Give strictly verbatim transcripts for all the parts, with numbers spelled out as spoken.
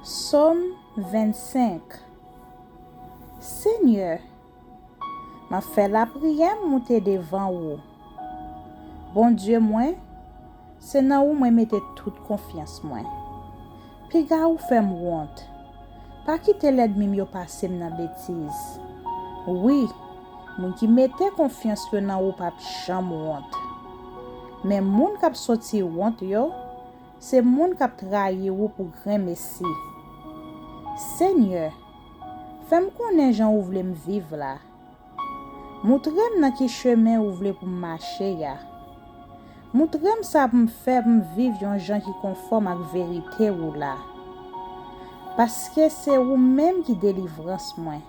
Sòm vennsenk. Senyè, m ap fè lapriyè m moute devan ou. Bondye mwen, se nan ou mwen mete tout konfyans mwen. Piga ou fè m wont. Pa kite lènmi m yo pase m nan betiz. Wi, moun ki mete konfyans yo nan ou p ap janm wont. Men moun k ap soti wont yo, se moun k ap trayi ou pou grenmesi. Senyè, fè m konnen jan ou vle m viv la. Moutre m nan ki chemen ou vle pou m mache a. Moutre m sa pou m fè pou m viv yon jan ki konfòm ak verite ou la. Paske se ou menm ki delivrans mwen.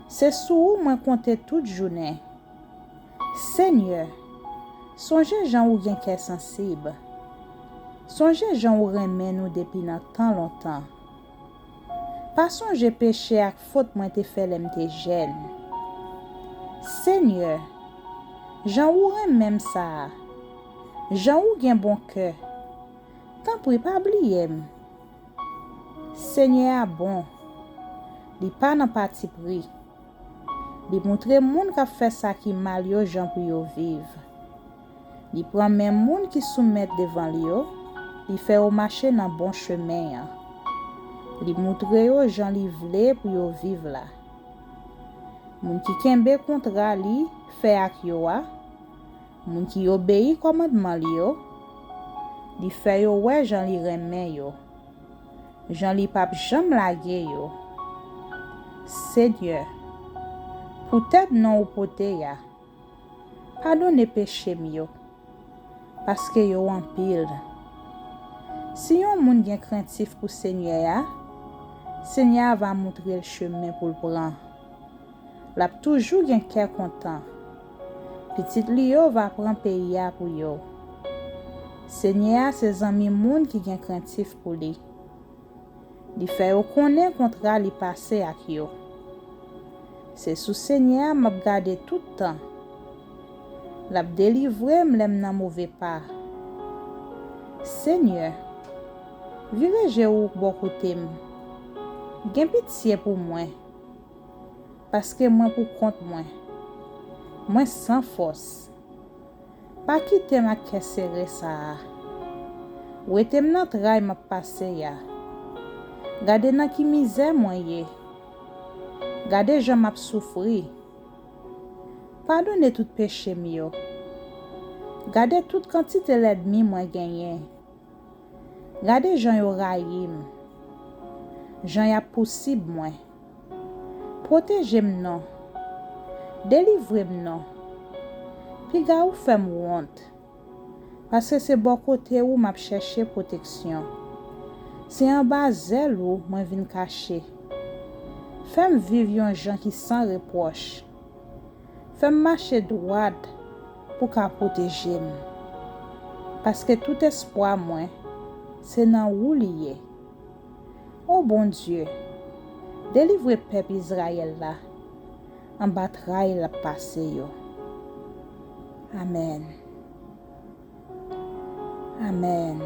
Se sou ou mwen konte tout jounen. Senyè, sonje jan ou gen kè sansib. Sonje jan ou renmen nou depi nan tan lontan. Pa sonje peche ak fot mwen te fè lè m te jèn. Senyè, jan ou renmen m sa a, jan ou gen bon kè, tanpri pa bliye m. Senyè a bon, li pa nan patipri. Li moutre moun k ap fè sa ki mal yo jan pou yo viv. Li pran men moun ki soumèt devan li yo, li fè yo mache nan bon chemen an. Li moutre yo jan li vle pou yo viv la. Moun ki kenbe kontra li fè ak yo a, moun ki obeyi kòmandman li yo, li fè yo wè jan li renmen yo, jan li p ap janm lage yo. Senyè, poutèt non ou pote a, padone peche m yo, paske yo anpil. Si yon moun gen krentif pou Senyè a, Senyè a va moutre l chemen pou l pran. L ap toujou gen kè kontan. Pitit li yo va pran peyi a pou yo. Senyè a se zanmi moun ki gen krentif pou li. Li fè yo konnen kontra li pase ak yo. Se sou Senyè a m ap gade tout tan. L ap delivre m lè m nan move pa. Senyè, vire je ou bò kote m. Gen pitye pou mwen, paske mwen pou kont mwen. Mwen san fòs. Pa kite m ak kè sere sa a. Wete m nan tray m ap pase a. Gade nan ki mizè mwen ye. Gade jan m ap soufri. Padone tout peche m yo. Gade tout kantite lènmi mwen genyen. Gade jan yo rayi m, jan y ap pousib mwen. Pwoteje m non. Delivre m non. Piga ou fè m wont. Paske se bò kote ou m ap chèche pwoteksyon. Se anba zèl ou mwen vin kache. Fè m viv yon jan ki san repwòch. Fè m mache dwat pou w ka pwoteje m. Paske tout espwa mwen, se nan ou li ye. O Bondye, delivre pèp Izrayèl la anba tray l ap pase yo. Amèn. Amèn.